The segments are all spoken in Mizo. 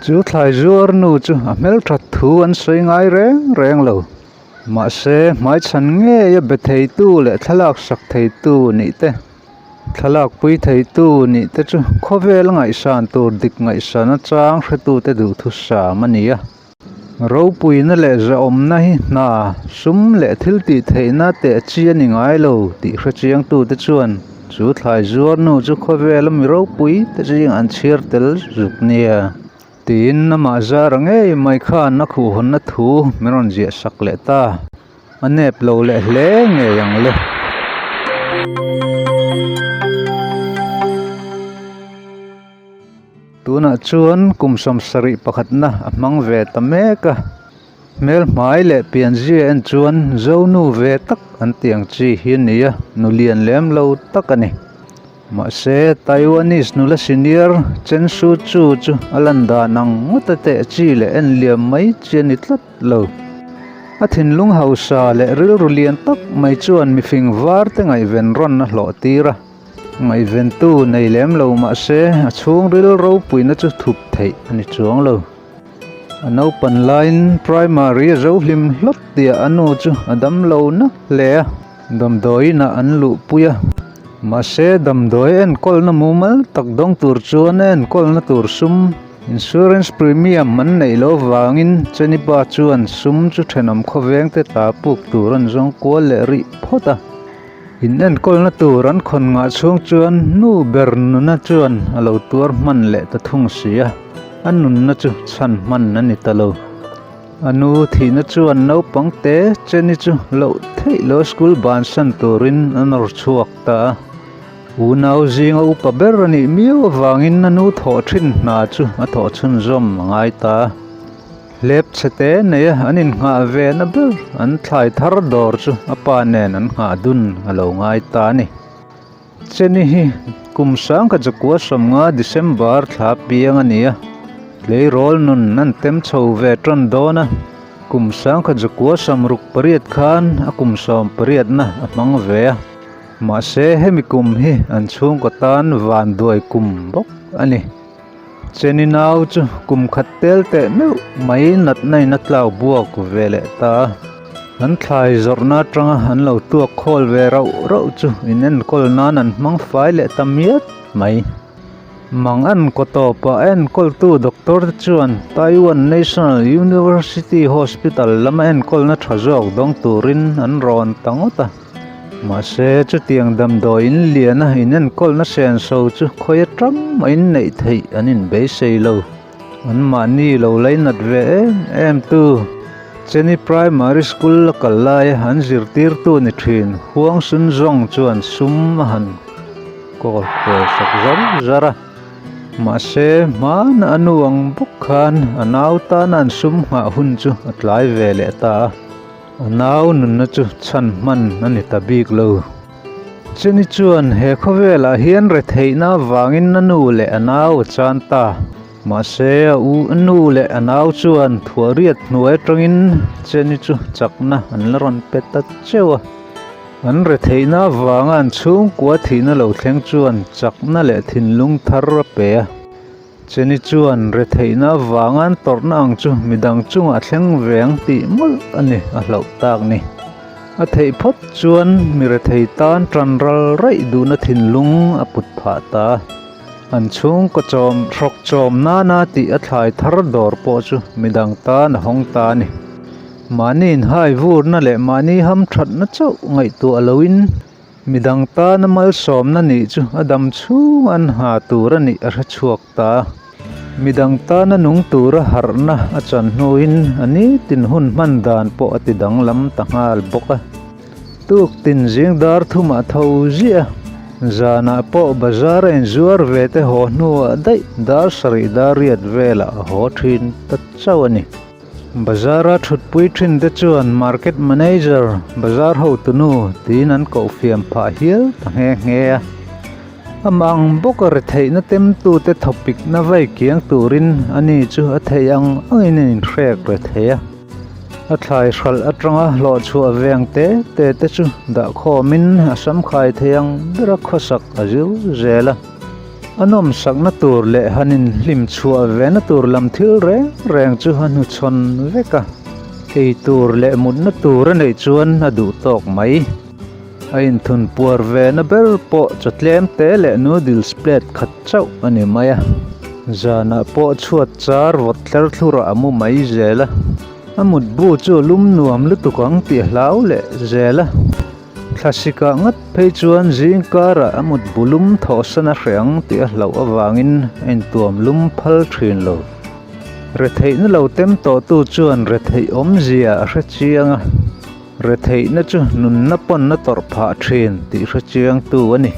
Chu thlai zuar nu chu a hmelthat thu an sawi ngai reng reng lo. Mahse, hmaichhan ngeia be theitu leh thlalak sak theitu nih te, thlalak pui theitu nih te chu khawvel ngaihsan tur dik ngaihsan atang hretute duhthusam a ni a. Ropuina leh zahawmna hi hna, sum leh thil tih theihna teh chi a ni ngai lo tih hrechiangtute chuan chu thlai zuar nu chu khawvela mi ropui te zing an chhiar tel zuk nia tiin amah zara ngei mai khan a khuhhawnna thu min rawn ziah sak leh ta. A nep lo leh hle ngei ang le. Tunah chuan kum 71 pakhatna a hmang ve ta mek a, hmel hmai leh pianzia en chuan Zonu ve tak an tih ang chi hi a ni a, nu lian lem lo tak a ni. Mahse, Taiwanese nula senior Chen Shu Chu chu a lan dan ang ngawt a teh chi leh en liam mai chi a ni tlat lo. A thinlung hausa leh rilru lian tak mai chuan mifing var te ngaihven rawn a hlawh tir a. Ngaihventu nei lem lo mahse a chhungril ropuina chu thup theih a ni chuang lo. A naupan laiin primary a zo hlim hlawt tih a nu chu a dam lo na hle a, damdawiinah an luhpui a. Mahse damdawi enkawlna mumal tak dawng tur chuan a enkawlna tur sum, insurance premium, an neih loh avangin Chenipa chuan sum chu thenawm khawvengte ta puk tur an zawng kual leh rih phawt a. In enkawlna tur an khawn ngah chhung chuan nu ber nuna chuan a lo tuar hman leh ta thung si a, a nunna chu chhan hman a ni ta lo. A nu thihna chuan naupang te Jenny chu loh theih lo school bansan turin a nawr chhuak ta a. Unau zinga upa ber a nih miau avangin a nu thawh thin hna chu a thawh chhunzawm a ngai ta a. Hlep chhe te nei a an innghah ve na ber an thlai thar dawr chu a pa nen an nghah dun a lo ngai ta a ni. Cheni hi kum 1950 December thla piang a ni a, tleirawl nun an tem chho ve tan dawn a, kum 1968 khan a kum 18 na a hmang ve a, mahse hemi kum hi an chhungkaw tan vanduai kum bawk a ni. Cheni nau chu kum khat tel teh meuh mai natna in a tlau buak ve leh ta a, an thlai zawrhna atanga an lo tuak khawl ve rauh rauh chu in enkawl nan an hmang fai leh ta miat mai. Mang an kaw tawpah a enkawltu doctor te chuan Taiwan National University Hospital lama enkawlna tha zawk dawng turin an rawn ta ngawt a. Mahse, chutiang damdawi in liana inenkawlna senso chu khawi atang mahin neih theih an inbeisei lo. Anmahni lo lainat ve em em tu Cheni Primary School a kal laia an zirtirtu ni thin Huang Sun Zong chuan sum a han kawl kual sak zar zar a. Mahse, hmana a nu ang bawk khan a nau tana an sum nghah hun chu a tlai ve leh ta a. A nau nunna chu chhan hman a ni ta bik lo. Chuni chuan he khawvelah hian retheihna avangin a nu leh a nau a chan ta. Mahse a u a nu leh a nau chuan thuahriat hnuai atangin Cheni chu chakna an la rawn pe ta cheu a. An retheihna avanga an chhungkua thihna lo thleng chuan chakna leh thinlung thar a pe a. Cheni chuan retheihna avanga an tawrhna ang chu midang chungah thleng ve ang tih mawlh a ni a hlauh tak ni. A theih phawt chuan mi rethei tan tan ral raih duhna thinlung a put phah ta a. An chhungkaw chawm hrawk chawm nana tih a thlai thar dawr pawh chu midang tan a hawng ta a ni. Mahni inhai vurna leh mahni hamthatna chauh ngaihtuah loin Midang tana malsawmna nih chu a dam chhung an ha tur a nih a hre chhuak ta. Midang tana nung tura harhna a chan hnuin a nitin hun hman dan pawh a ti danglam ta nghal bawk a. Tuk tin zing dar thumah tho ziah a, zanah pawh bazar a inzuar ve te haw hnuah daih dar sarih dar riat velah a haw thin ta chauh a ni. Bazara thutpui thin te chuan Market Manager, Bazar hotunu, tiin an koh fiam phah hial ta nghe nghe a. Amah ang bawka retheihna temtute thawpikna vai kiang turin ani chu a theih ang angin a inhrek rethei a. A thlai hralh atanga hlawhchhuah veng te te te chu dahkhawmin a samkhai thei ang bera khawsak a zir zel a. A nawmsakna tur leh han inhlim chhuah vena tur lam thil reng reng chu a hnuchhawn vek a, ei tur leh mutna tur a neih chuan a duh tawk mai. A inthun puar vena ber pawh chaw tlem te leh noodles plate khat chauh a ni mai a, zanah pawh chhuat char vawt tler thlurah a mu mai zel a, a mutbu chu a lum nuam lutuk ang tih a hlau leh zel a. Thlasikah ngat phei chuan zing karah a mut bu lum thawhsan a hreh ang tih a hlauh avangin a intuam lum phal thin lo. Retheihna lo tem tawhtu chuan retheih awmzia a hre chiang a, retheihna chu nunna pawn a tawrh phah thin tih hre chiangtu a ni.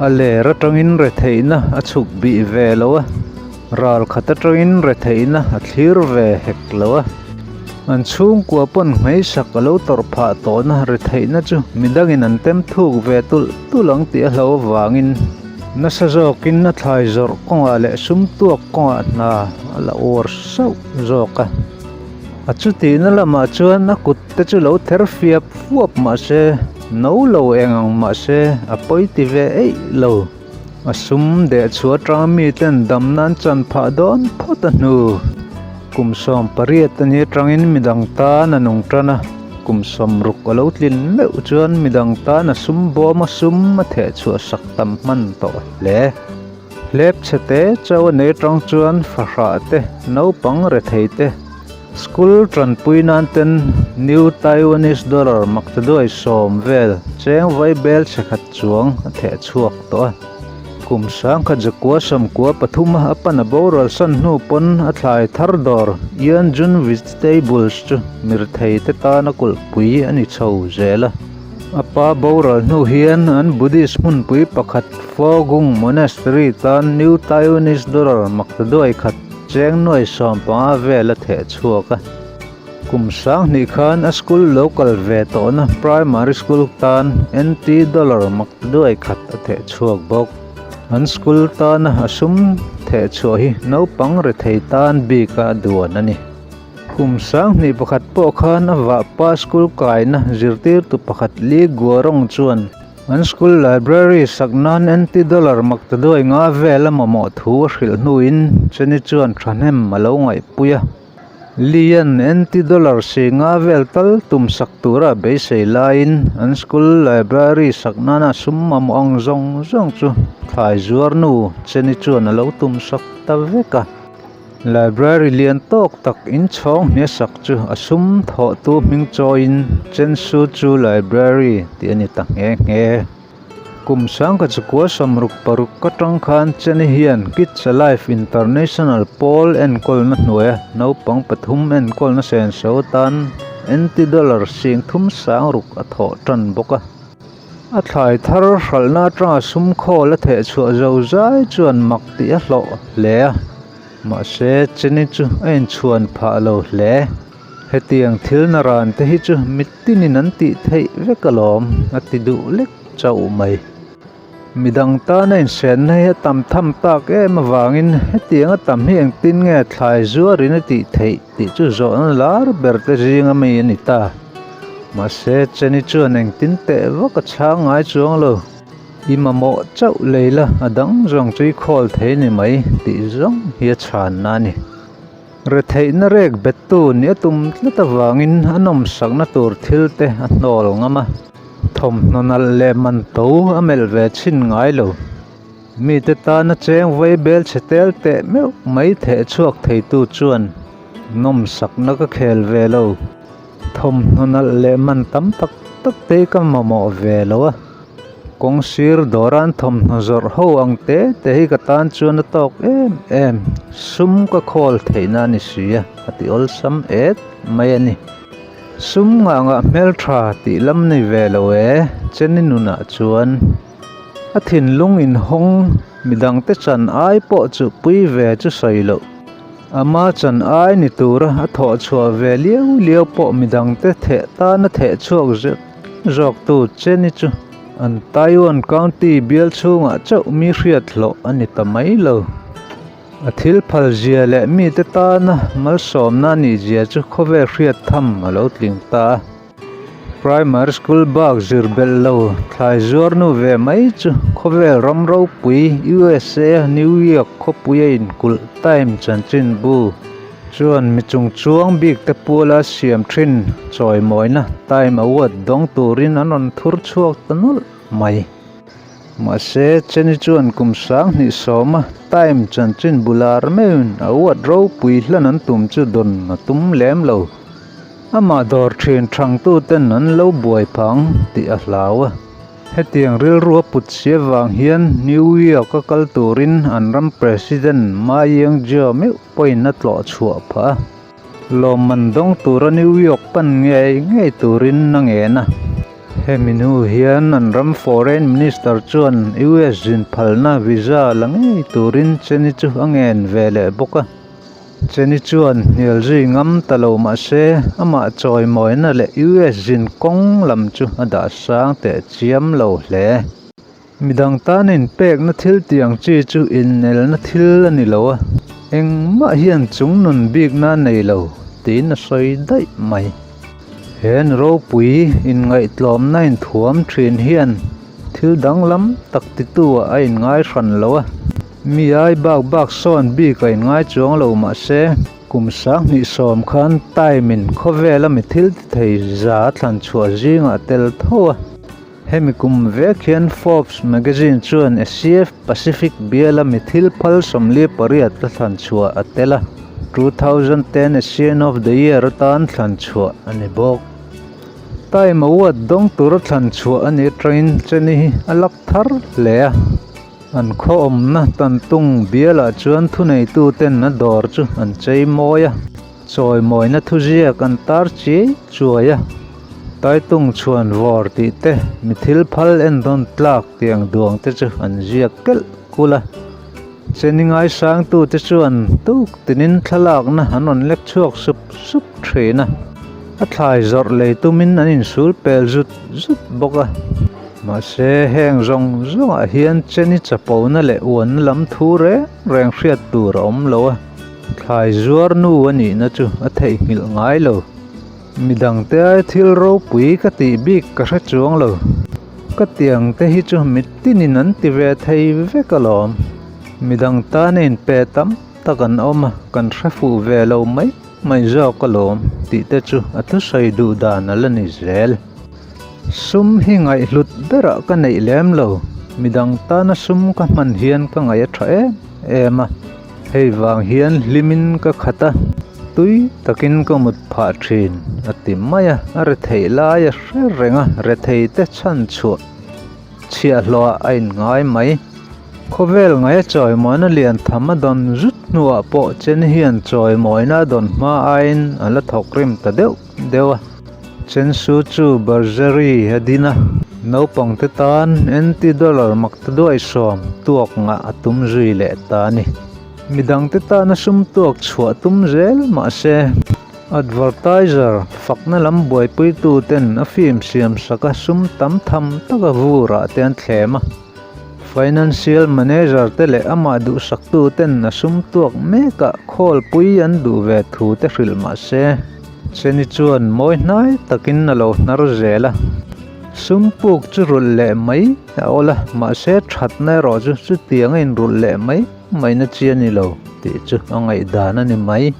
A ler atangin retheihna a chhuk bih ve lo a, ral khat atangin retheihna a thlir ve hek lo a. An chhungkua pawn hmeisak a lo tawrh phah tawhna retheihna chu midangin an tem thuk ve tulh tulh ang tih a hlo avangin nasa zawkin a thlai zawrh kawngah leh sum tuak kawngah hna a la uar sauh zawk a. A chutihna lamah chuan a kut te chu lo ther fiap fuap mahse no lo eng ang mahse a pawi ti ve eih lo. A sum deh chhuah atanga miten dam nan chan phah dawn phawt a hnu. Kum 18 a ni atangin midang tan a nung tan a, kum 60 a lo tlin meuh chuan midang tan a sum bawm a sum a theh chhuah sak tam hman tawh hle. Hlep chhe te chauh a nei atang chuan fahrah te, naupang rethei te, School tanpui nan ten New Taiwanese dollar maktaduai sawm vel cheng vai bel chhe khat chuang a theh chhuak tawh a. Kum sangkhat zakua sawmkua pathum a pan a boral san hnu pawn a thlai thar dawr Yanjun Vegetables chu mirthei te tana kulhpui a ni chho zel a. A pa boral hnu hian an Buddhist hmunpui pakhat Fogung Monastery tan New Taiwanese dollar maktaduai khat Cheng nuai 15 vel a theh chhuak a, kum 2000 khan a school lo kal ve tawhna primary school tan NT dollar mak duai khat a theh chhuak bawk. An school tana a sum theh chhuah hi naupang rethei tan bika duan a ni. Kum 21 pawh khan a vahpa school kaina zirtirtu pakhat Lee Guarong chuan An school library sak nan NT dollar maktaduai nga vel a mamawh thu a hrilh hnuin Jenny chuan thahnem a lo ngaihpui a. Lee-a'n NT dollar si nga vel tal tum sak tura a beisei laiin an school library sak nana sum mamawh ang zawng zawng chu thlai zuar nu Jenny chuan a lo tum sak ta vek a. Library lian tawk tak inchhawng hnia sak chu a sum thawhtu hming chawiin Chensu Chu Library tih a ni ta nghe nghe. Kum 1966 atang khan Cheni hian Kids Alive International pawl enkawlna hnuaia naupang pathum enkawlna senso atan NT dollar 36,000 a thawh tan bawk a. A thlai thar hralhna atanga sum khawl a theh chhuah zo zai chuan mak tih a hlawh hle a, mahse Chini chu a inchhuan phah lo hle. Hetiang thil naran te hi chu mitinin an tih theih vek alawm a ti duh lek chauh mai. Midang tana insenna hi a tam tham tak em avangin hetiang a tam hi engtin nge thlai zuarin a tih theih tih chu zawhna lar ber te zinga mi a ni ta. Mahse Cheni chuan engtin teh vak a chhang ngai chuang lo. I mamawh chauh lei la a dang zawng chu i khawl thei ni mai tih zawng hi a chhanna a ni. Retheihna rek bettu nia tum tlat avangin a nawmsakna tur thil te a hnawl ngam a. Thawmhnaw nalh leh man to a melh ve chhin ngai lo. Mite tana cheng vai bel chhe tel teh meuh mai theh chhuak theitu chuan nawmsakna ka khel ve lo. Thawmhnaw nalh leh man tam tak tak te hi ka mamawh ve lo a. Kawng sir dawran thawmhnaw zawrh ho ang te te hi ka tan chuan a tawk em em. Sum ka khawl theihna a ni si a, a ti awlsam et mai a ni. Sum ngah ngah hmeltha tih lam ni ve lo e, Cheni nunah chuan a thinlung inhawng midangte chan ai pawh chu pui ve chu sawi loh. Ama chan ai ni tura a thawh chhuah ve liau liau pawh midangte theh tana theh chhuak zet zawktu Cheni chu an Taiwan County bial chhungah chauh mi hriat hlawh a ni ta mai lo. A thil phal zia leh mite tana malsawmna a nih zia chu khawvel hriat tham a lo tling ta a. Primary school bak zir belh lo thlai zuar nu ve mai chu khawvel ram ropui USA New York khawpui a inkulh Time chanchinbu chuan mi chung chuang bik te puala siam thin chawimawina Time Award dawng turin an rawn thur chhuak ta nawlh mai. Mahse, Cheni chuan kum 2010 a Time chanchinbu lar meuhin award ropui hlan an tum chu dawn a tum lem lo. Amah dawr thin thangtuten an lo buai phang tih a hlau a. Hetiang rilru a put si avang hian New York a kal turin an ram President Ma Ying-jeou meuh pawhin a tlawh chhuah phah a. Lawmman dawng tura New York pan ngei ngei turin a ngen a. Hemi hnu hian an ram Foreign Minister chuan US zin phalna visa la ngei turin Cheni chu a ngen ve leh bawk a. Cheni chuan hnial zui ngam ta lo mah se amah chawimawina leh US zin kawng lam chu a dah sang teh chiam lo hle. Midang tan inpekna thil tiang chi chu inelna thil a ni lo a, engmah hian chung nun bikna a nei lo tiin a sawi daih mai. He nu ropui inngaihtlawmna inthuam thin hian thil danglam tak titu ah a inngai hran lo a, mi ai bak bak sawn bik a inngai chuang lo mah se, kum 2010 khan Time in khawvela mi thil ti thei za thlan chhuah zingah tel tho a. Hemi kum vek hian Forbes magazine chuan Asia Pacific biala mi thil phal 48 a thlan chhuah a tel a, 2010 Asian of the Year atan thlan chhuah a ni bawk. Time Award dawng tura thlan chhuah a nih atangin Cheni hi a lak thar hle a, an khaw awmna Tantung bialah chuan thuneituten a dawr chu an chei mawi a. Chawimawina thuziak an tar chiai chuai a, Taitung chhuan vawr tih te, mi thil phal endawn tlak tih ang duang te chu an ziak kelh kulh a. Cheni ngaisangtute chuan tuk tinin thlalakna an rawn lek chhuak sup sup thin a, a thlai zawrh lei tumin an insul pel zut zut bawk a. Mahse, heng zawng zawngah hian Cheni chapona leh uanna lam thu reng reng hriat tur a awm lo a. Thlai zuar nu a nihna chu a theihnghilh ngai lo. Midangte ai thil ropui ka tih bik ka hre chuang lo. Ka tiang te hi chu mitinin an ti ve thei vek alawm. Midang tan a inpe tam tak an awm a, kan hre fuh ve lo mai mai zawk alawm tih te chu a thusawi duh dan a la ni zel. Sum hi ngaihhlut berah ka neih lem lo. Midang tana sum ka hman hian ka ngaih a tha em em a. Hei vang hian hlimin ka khat a, tui takin ka mut phah thin, a ti mai a, a retheih lai a hre reng a, rethei te chhan chhuah chhiahhlawhah a inngai mai. Khawvel ngaia chawimawina lian tham a dawn zut hnuah pawh Chen hian chawimawina a dawn hma aiin a la thawk rim ta deuh deuh a. Chen Su chu Barzeri a din a, naupangte tan NT dollar mak ta duai sawm tuak ngah a tum zui leh ta a ni. Midangte tana sum tuak chhuah tum zel mah se, advertiser fakna lam buaipuitu ten a film siam sak a sum tam tham taka vurah te an thlem a. Financial manager te leh amah duhsaktu ten a sum tuak mekah khawlpui an duh ve thu te hrilh mah se, Cheni chuan mawi hnai takin a lo hnar zel a, sum puk chu rulh leh mai a awl a, mahse thatna erawh chu chutiang a inrulh leh mai mai na chi a ni lo tih chu a ngaihdan a ni mai.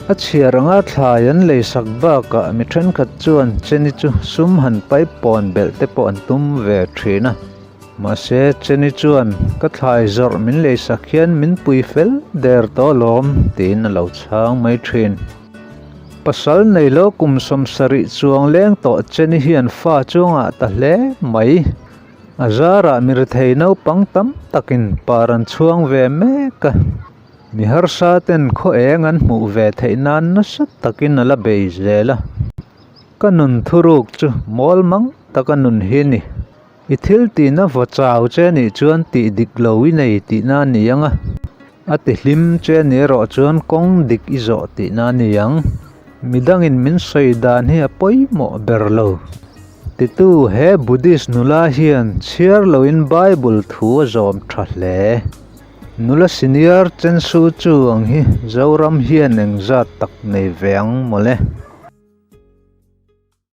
A chhiar anga thlai an leisak bakah mi thenkhat chuan Cheni chu sum han paipawn belh te pawh an tum ve thin a. Mahse, Cheni chuan, Ka thlai zawrh min leisak hian min pui fel der tawh alawm, tiin a lo chhang mai thin. Pasal nei lo kum 70 chuang leng tawh Cheni hian fa chuangah ta hle mai. A zarah mi rethei naupang tam takin par an chhuang ve mek a. Mi harsa ten khaw eng an hmuh ve theih nan nasa takin a la bei zel a. Ka nun thuruk chu mawl mang taka nun hi a ni. I thil tihna vaw chau che nih chuan tih dik lo i nei tihna a ni ang a, a ti hlim che ni erawh chuan kawng dik i zawh tihna a ni ang. Midangin min sawi dan hi a pawimawh ber lo. Titu he Buddhist nula hian chhiar loin Bible thu a zawm tha hle. Nula senior Chensu chu ang hi Zoram hian engzat tak nei ve ang mawle.